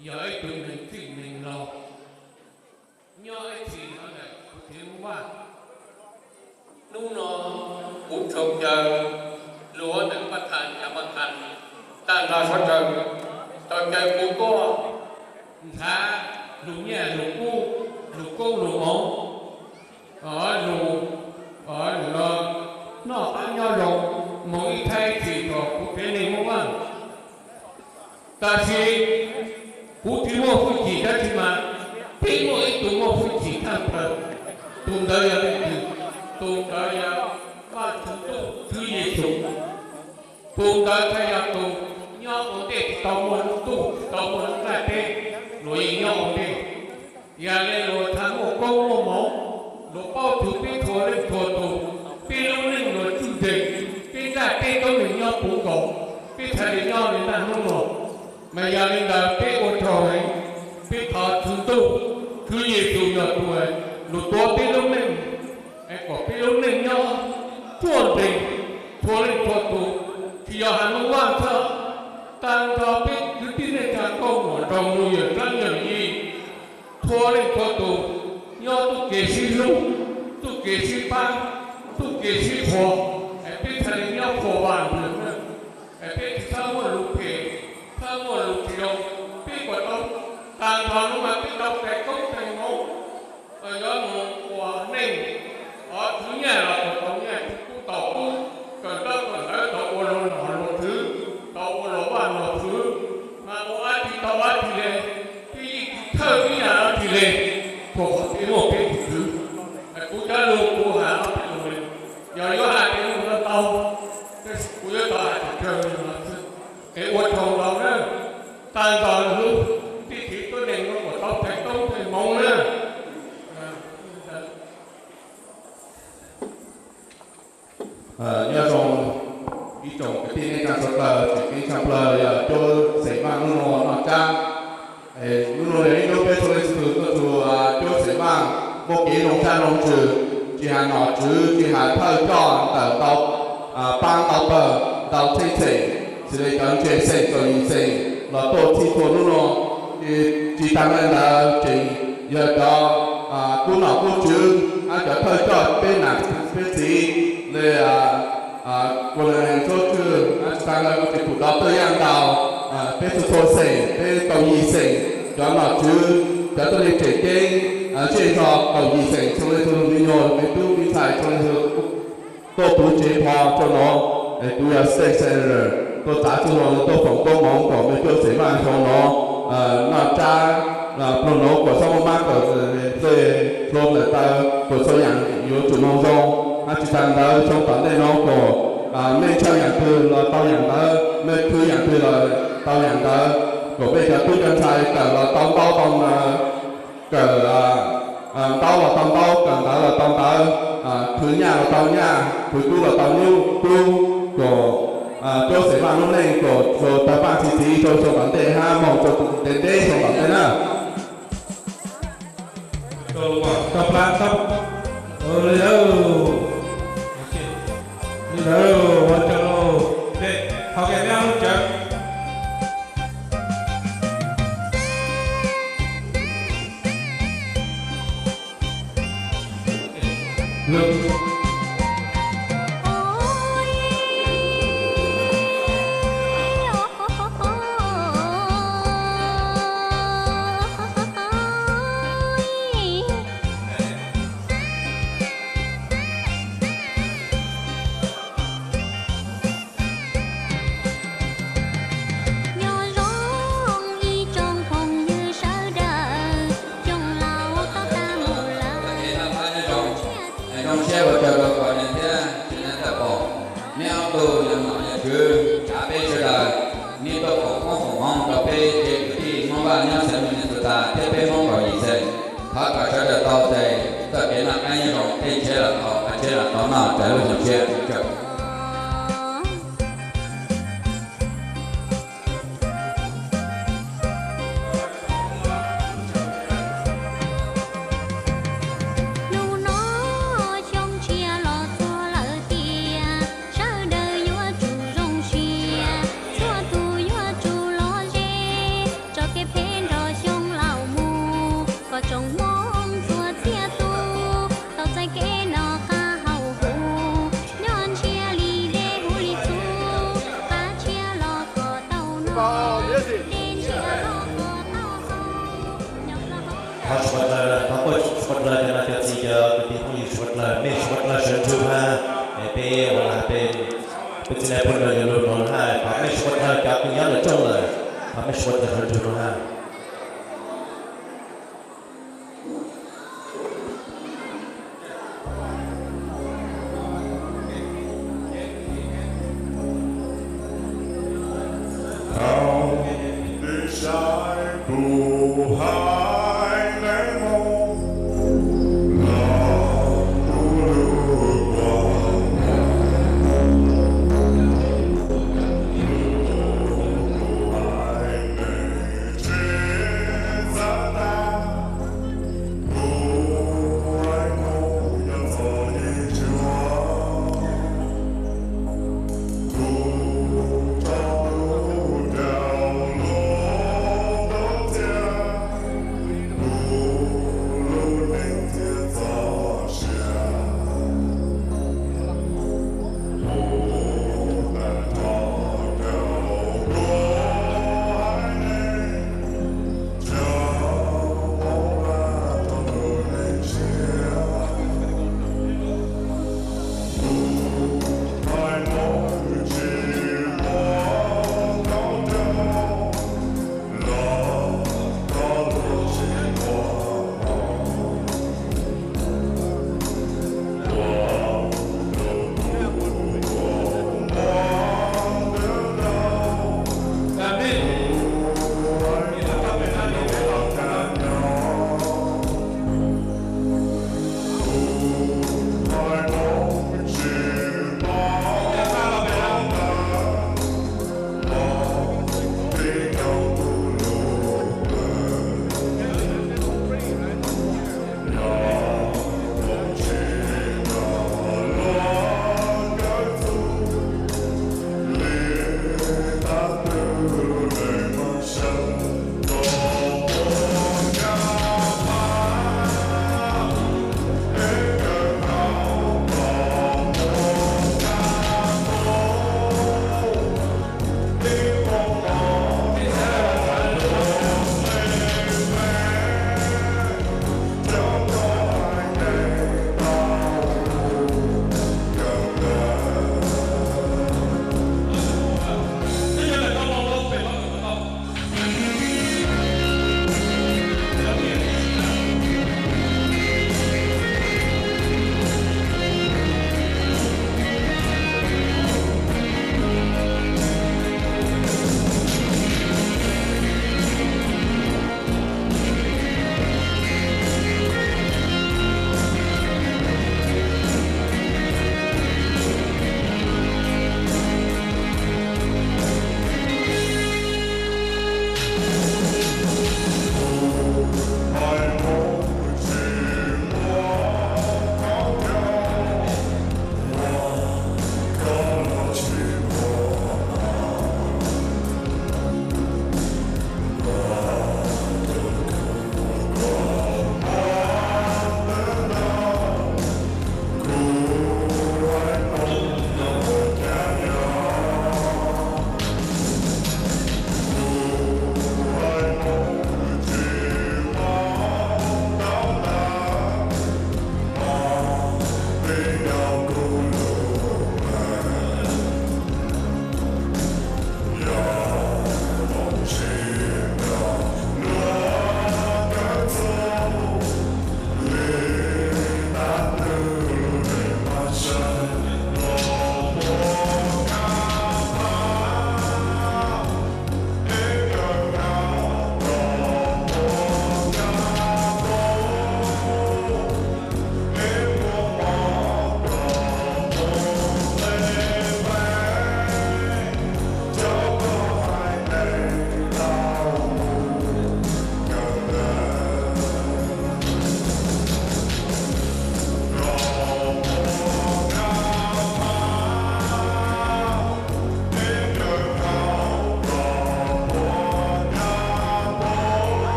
yog ib tug neeg txwj neeg laug nyob ib txhis no ntawm kuv txiv Hmoob Vaj. Hnub no kuv tau caw luag ntawm paj thas cov paj thas tag nrho sawv daws tau caw kuv tuaj nrhav lus nyiaj lus kub, lus koob lus hmoov, lus, lus noj qab nyob zoo, mus ib thaiv ib txhis rau kuv tsev neeg Hmoob Vaj. Tab sis kuv tsis muaj hwj chim dab tsi mas, peb muaj ib tug muaj hwj chim tshaj plaws. Tus ntawd yog leej twg? Tus ntawd yog Vaj Tswv Ntuj Tswv Yexus. Tus ntawd thiaj yog tus nyob ua ntej tsis tau muaj lub ntuj tsis tau muaj lub ntiaj teb, luag yeej nyob ua ntej. Yog li luag thiaj muaj koob muaj hmoov, luag paub txug peb txhua leej txhua tus, peb lub neej luag txwj ntseg, peb ntiaj teb tub neeg nyob puv nkaus, peb thiaj li nyob li naj hnub no. Mas yog li ntawd peb ua tsaug heev, peb thov Tswv Ntuj, Tswv Yexus yog tus lug tuav peb lub neej, es kom peb lub neej nyob ruaj nreeg txhua leej txhua tus, tsis yog hais Hmoob Vaj xwb, tag nrho peb kwv tij neej tsa nkauj muam nraug nus yawm dlaab yawm yij, txhua leej txhua tus nyob txuj kev sib hlub, txuj kev sib pab, txuj kev sib qhuas, es peb thiaj li nyob qhuas Vaj Tswv. Es peb tsis txhob muaj lus phem, txhob muaj lus tsis zoo, peb kuas tau, tag nrho hnub mas peb tau tais koob tais hmoov, yuav mus ua neej, txhua nyiaj los kuas tau nyiaj, tau kub tau kub, kawm ntaub kawm ntawv tau ua luag nom luag tswv, tau ua luag vaj luag txwv, mas ua dab tsi tau dab tsi li, peb yeej tsis thawj ib yam dab tsi li, rau qhov peb muaj peb tus Tswv. Kuv cov lus kuv hais ob peb lus li, yog yuav hais peb lus no tau, tab sis kuv yuav tau hais tsawg tsawg li no xwb. Es ua tsaug ntau na, tag nrho hlub tij txiv tuab neeg no kom tau tais koob tais hmoov na. Nyob zoo ib tsoom kwv tij neej tsa suav dlawg, tseem ceeb tshaj plaws yog cuab xeem Vaj hnub no noj tsab. Hnub no yog ib hnub peb txhua leej txhua tus tuaj txug cuab xeem Vaj muaj kev zoo sab zoo ntsws, tsis hais nom tswv tsis hais thawj coj ntawm ntau pab ntau pawg ntau txheej xeem, xws li cov ntseeg xeem kaum yim xeem los tuaj txhij txhua hnub no, tsis tas li ntawd tseem yog cov kub nom kub tswv hab cov thawj coj peb nam peb txiv li Kuas Laj Neeg Tsuab Tswj, tsis tas li kuj tseem pum dov tuaj yaj ntau, peb txhua txhua xeem, peb kaum yim xeem, cov nom tswv, cov tuab neeg tseem ceeb, zej zog kaum yim xeem txhua leej txhua tus me nyuam me tub me ntxhais txhua leej tuaj puv tsev phom rau no, es kuv yog state senator tuaj txav txuj lug tuaj foom koob moov kom mej cuab xeem Vaj xyoo no noj tsab, pluag nuav kuas txhob muaj mab kawm, dlej hlua nplaim taw, kuas txhua yaam yuav tsum moog zoo. Hab tsis tas ntawd xyoo tom ntej no kuas mej ntshaw yaam twg los tau yaam ntawd, mej khwv yaam twg los tau yaam ntawd, kuas mej cov tub cov ntxhais kawm los tau ntaub tau ntawv, kawm ntaub los tau ntaub, kawm ntawv los tau ntawv, khwv nyaj los tau nyaj, khwv kub los tau nyub kub, kuas cuab xeem Vaj lub neej kuas tau paaj txi txiv rau xyoo tom ntej hab moog rau ntev ntev xyoo tom ntej na. Li ntawd, ua tsaug lauj. Qhov kev nyob lub tsawv. Nyob zoo ib tsoom phooj ywg sawv daws, coob laus tau tag mus lawm. Zoo siab ua tsaug rau kom nws thiab txiv neej tawm pom, neb ob tug yog nom yog tswv, tsav peb sawv daws, neb tuaj foom koob foom hmoov rau peb tsev kwv tij Hmoob Vaj nyob xeev Minnesota thiab peb Hmoob kaum yim xeem. Thov kom sawv daws tau tes txoj kev noj qab nyob zoo, tej ntshiab los tau, qhov ntshiab los tau noj raws lub hmoov ntshiab. Hnub no xyoo tshiab los txog lawm tiag, sawv daws yuav tsum zoo siab, txhua tus yuav tsum lom zem, tso kev phem nrog Thov suav dlawg, thov koj suav dlawg cov no cov txiv cov kwv tij phooj ywg suav dlawg, mej suav dlawg sawv ntsug hab, peb ua la peb, peb txiv nais phoo no yuav lug nuav hab, thov mej suav dlawg cov kws nyob lawm rooj lawm, thov mej suav dlawg sawv ntsug nuav hab.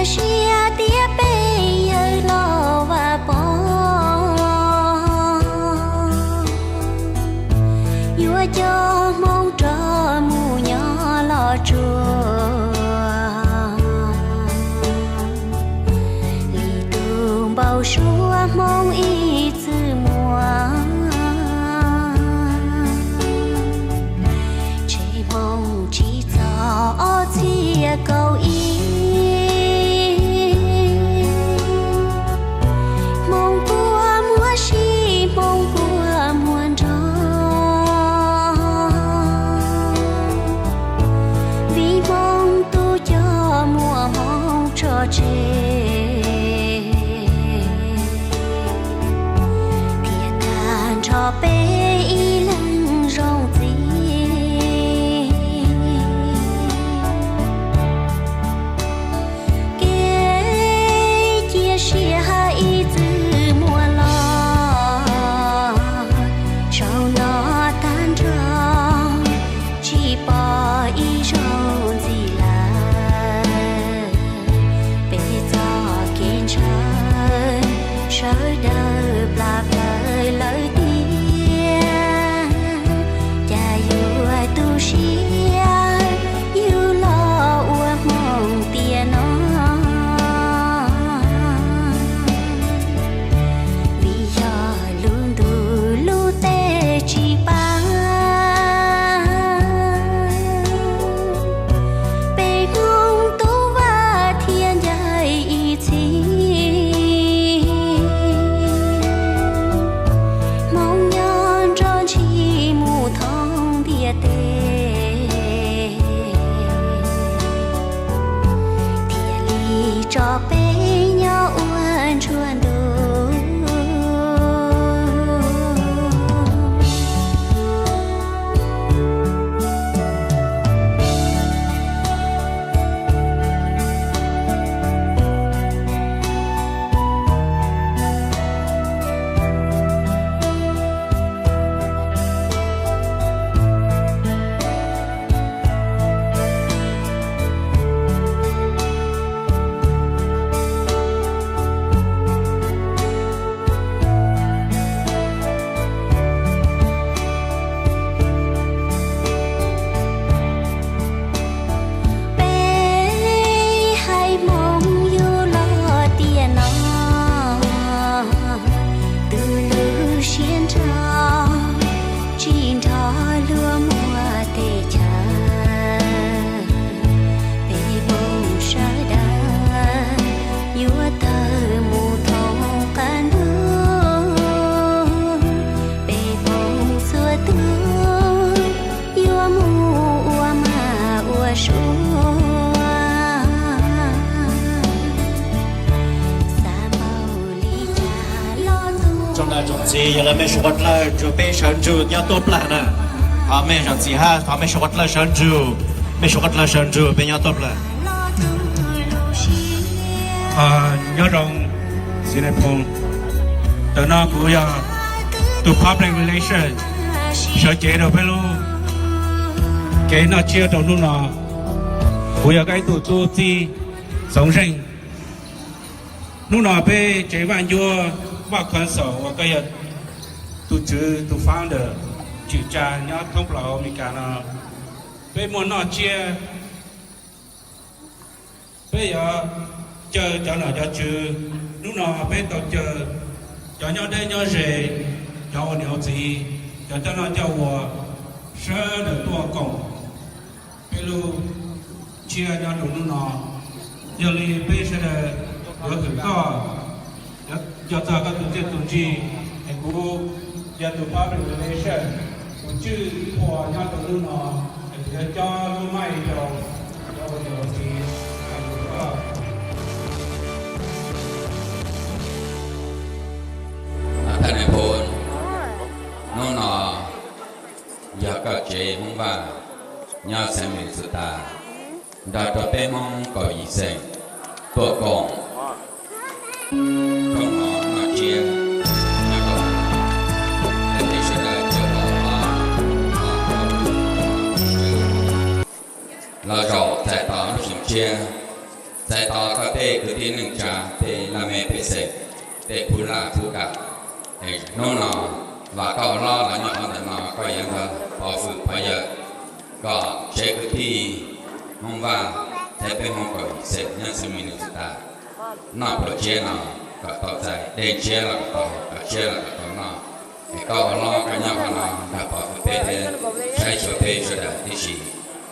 Siab tias peb yawg los Vaj Pov yuav coj Hmoob rov mus nyob Los Tsuas li tus npau suav Hmoob ib txwm muaj. Tsheej Hmoob tsis txog ob txhiab kaum ib, Hmoob kua muag sib, Hmoob kua muag nrog, vim Hmoob tus coj muaj Hmoob tso tseg, thiaj tag nrho peb ib leeg zoo txiv. Kev cia siab ib txwm muaj los, zaum no tag nrho tsis pom ib zaug ntxiv lawm. Peb txoj kev ntshaw sawv daws plam plaws lawm tiag, cas yuav tu siab yug los ua Hmoob tiam no. Vim yog lub ntuj lub teb tsis pab, peb Hmoob tus vaj thiaj ncaim ib txhis. Hmoob nyob nrog ntshis mus thoob ntiaj teb, thiaj li tso peb nyob ua ntsuag ntuj. Peb haiv Hmoob yug los tiam no, twb lub siab nrho tsis nrog luag muaj teb chaws. Peb Hmoob sawv daws yuav tawg mus thoob qab ntuj, peb Hmoob txhua tus yuav mus ua mag ua suav. Xav npaum li cas los tus. Tsoom niam tsoom txiv, yog lawv mej suav qhov dlawg rua peb sawv ntsug nyob tuaj plag na. Thov mej tsoom txiv hab, thov mej suav qhov dlawg sawv ntsug, mej suav qhov dlawg sawv ntsug peb nyob tuaj plag. Nyob zoo, txiv Nais Phoo, ntawm no kuv yog tus public relation sawv cev rau peb lub kev noj tsiab rau hnub no. Kuv yog koj ib tug tub txib Txoov Zeej. Hnub no peb tsev Vaj Ncuab, Vaj Council uas koj yog tus tswv, tus founder, tswm tsa nyob thoob plaws Amelikas no, peb muaj noj tsiab. Peb yuav caw cov nom cov tswv, hnub no peb tau caw cov nyob deb nyob ze, cov ua niam ua txiv, cov coj noj coj ua, sawv daws tuaj koom peb lub ntsiab nyob rau hnub no. Yog li peb sawv daws yuav hwm koj, yuav nco txog koj tus txiaj tus ntsig, es kuv yog tus public relation, tus tswj ua nyob rau hnub no, es kuv yuav cob lub mic rau cov ua niam ua txiv, es kuv koj. Thaj Nais Phoo, hnub no yog koj tsev Hmoob Vaj nyob xeev Minnesota nrog rau peb Hmoob kaum yim xeem tuaj koom rooj mov noj tsiab nyob rau peb sawv daws cov los zaum txais tos lub hwm tshiab. Txais tos koj tej kwv tij neej tsa, tej laj mej pej xeem, tej phub laj phub kam. Hnub no vam koj ua hlob los nyob hauv ntawm no koj yuav nrog pov hwm pov yawm kom tsev kwv tij Hmoob Vaj thiab peb Hmoob kaum yim xeem nyob xeev Minnesota noj pluas tsiab no kom tau txais, dej ntshiab los kom tau, pluas tsiab los kom tau noj. Es koj ua hlob koj nyob qhov no nrog pov hwm peb thiab saib xyuas peb sawv daws tib si.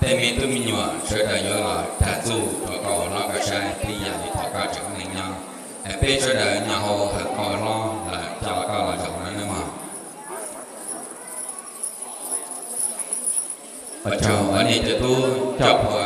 Tej me tub me nyuam sawv daws yuav los dag txuj rau koj ua hlob koj saib tib yam li thaum koj tseem ua neej nyob. Es peb sawv daws nyob hauv hawm koj ua hlob lawm coj koj los zaum no nawb mog. Ua tsaug uas nej cov tub coj phooj